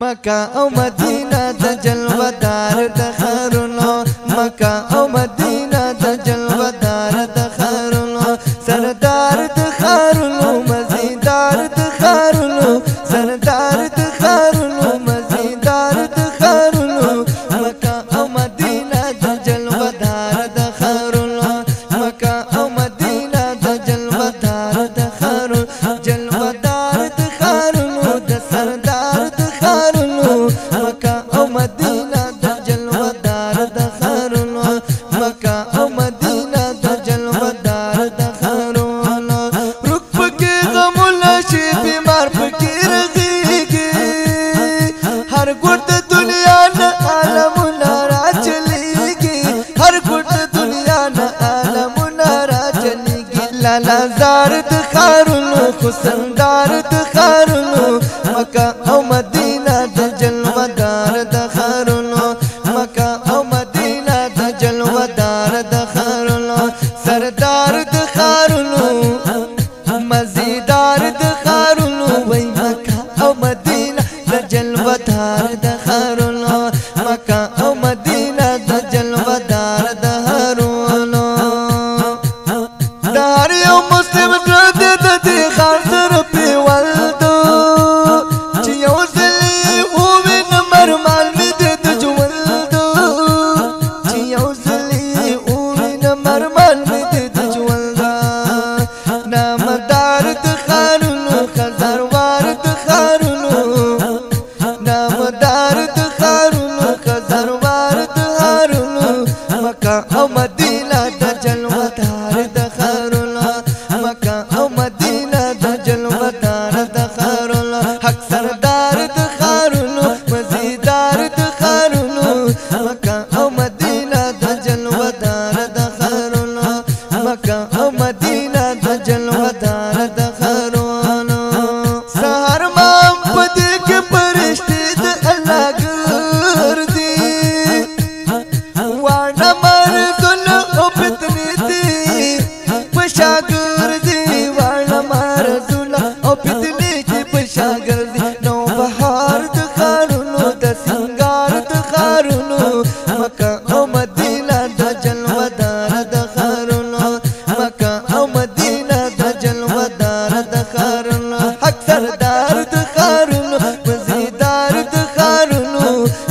مکه او مدینه د جلوه دار د خارونو، مکه او مدینه د جلوه دار د خارونو، سردار د خارونو، مزیدار د خارونو، سردار د خارونو، مزیدار د خارونو. مکه او مدینه د جلوه دار د خارونو، مکه او مدینه د جلوه دار د خارونو، جلوه دار د خارونو، د سردار د خارونو. مکه او مدینه د جلوه دار د خارونو، مکه او مدینه د جلوه دار د خارونو. رک پکې غمونه شي، بیمار پکې رغيږي، هر ګوټ د دنیا نه عالمونه را چلیږي، هر ګوټ د دنیا نه عالمونه را چلیږي. لالا زار د خارونو، حسندار د خارونو، مکه او مدینه د جلوه دار د خارونو، مکه او مدینه د جلوه دار د خارونو، سردار د خارونو، مزیدار د خارونو. وای مکه او مدینه د جلوه دار د خارونو، مکه او مدینه د جلوه دار د خارونو. دار یو مسلم زړه د دې خار سره پیولد، چې یو ځلې ووینم ارمان مې د ژوند، چې یو ځلې ووینم ارمان مې د ژوند. نامدار د ښارونو، خزروار د ښارونو، نامدار د ښارونو، خزروار د ښارونو. مکه او مدینه د جلوه دار د ښارونو، مکه او مدینه د جلوه دار د ښارونو، حق سردار د ښارونو، مزیدار د ښارونو. مکه او مدینه د جلوه دار د ښارونو، مکه او مدینه د جلوه دار د ښارونو. سهار مام پدې کې پرشتي د الله ګرځي، وانا مرزل او فتنې دي پشا ګرځي، وانا مرزل او فتنې دي پشا ګرځي. نو بهار د ښارونو، د سنگار د ښارونو، مکه او مدینه د جلوه دار د ښارونو، مکه او مدینه د جلوه دار د ښارونو، حق سردار د ښارونو، مزیدار د ښارونو.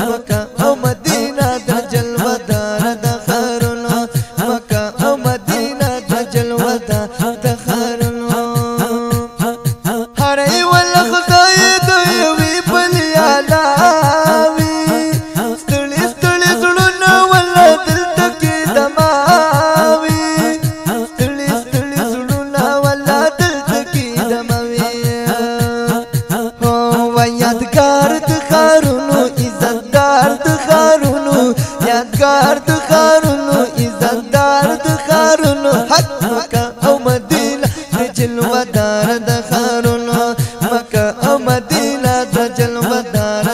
مکه او مدینه د جلوه دار د ښارونو، مکه او مدینه د جلوه دار د ښارونو. هر یو خدای د یوې بل علاوي، ستړي ستړي زړونه ولا دلته کې دماوي، ستړي ستړي زړونه ولا دلته کې دماوي. هو یادګار د ښارونو، عزتدار د ښارونو، یادګار د ښارونو، عزتدار د ښارونو. حق مکه او مدینه د جلوه دار د ښارونو، مکه او مدینه د جلوه دار